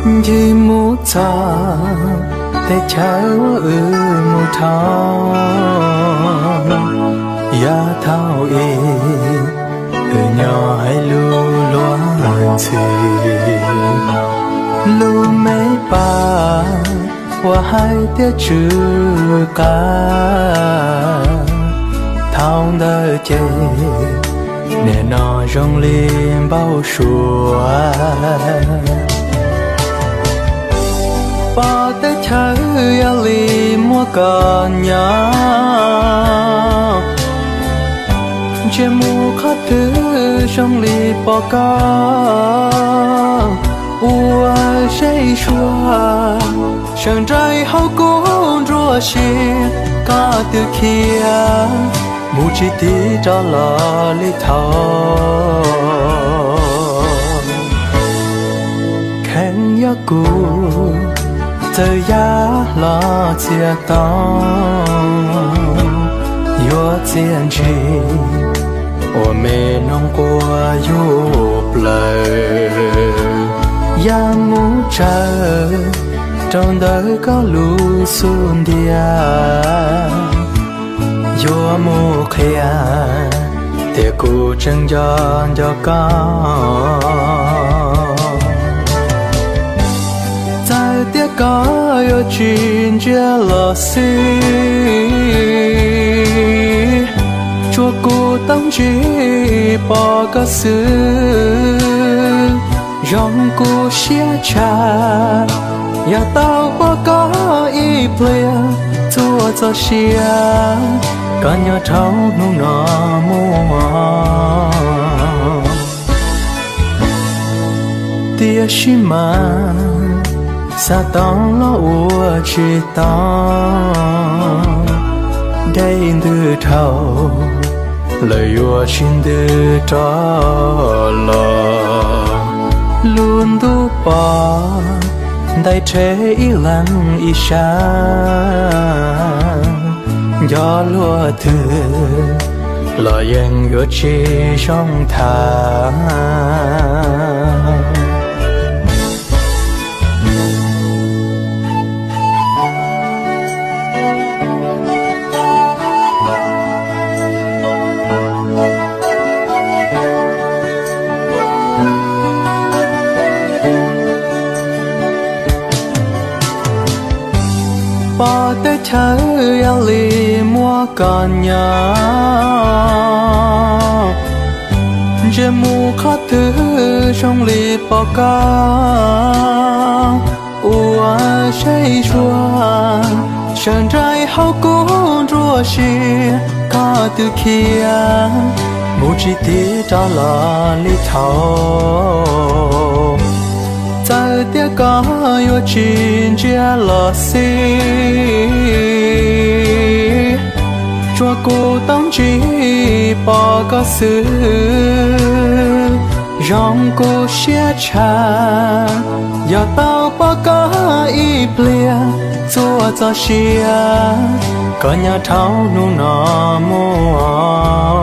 Ncig mus txog teb chaws uas wb mus dhau, yav thaum ub wb nyob hais lus luag ntxhi, lus me pas uas hais tias tsw qa. Thaum ntawd ces nim no zoo li npau suav, pom teb chaws yog li muaj koj nyob, ntsia mus qhov twg zoo li pom koj ua zej zua, sawv nraim hauv kuv nruab siab, koj twb khiav mus tsis tiv rov los li thaum. Kheev yog kuv txawm yaj hlo txias to, yuav txiaj ntsig ua me noog quas yuav plaws, yaj mus tsawv rau ntawm koj lub xub ntiag, yuav mus qhia tias kuv tseem nco nco koj. Txawm tias koj yuav tsis ntsia los xij, tsuas kuv tau ntsib pom koj xwb, zoo kuv siab tshaj. Yog tau pom koj ib pliag txhua txoj sia, koj nyob dhau hnub no mus. Tiam sis mas xav tau los ua tsis tau, deb ntws dhau lawm yuav sib ntws rov los. Lub ntuj pom ntais rhe ib leeg ib sab, nco luag twg los yeej yuav tsis zoo tham. Pom teb chaws yog li muaj koj nyob, ntsia mus qhov twg zoo li pom koj ua zej zua, sawv nraim hauv kuv nruab siab, koj twb khiav mus tsis tiv rov los li thaum. Txawm tias koj yuav tsis ntsia los xij, tsuas kuv tau ntsib pom koj xwb, zoo kuv siab tshaj. Yog tau pom koj ib pliag txhua txoj sia, koj nyob dhau hnub no mus.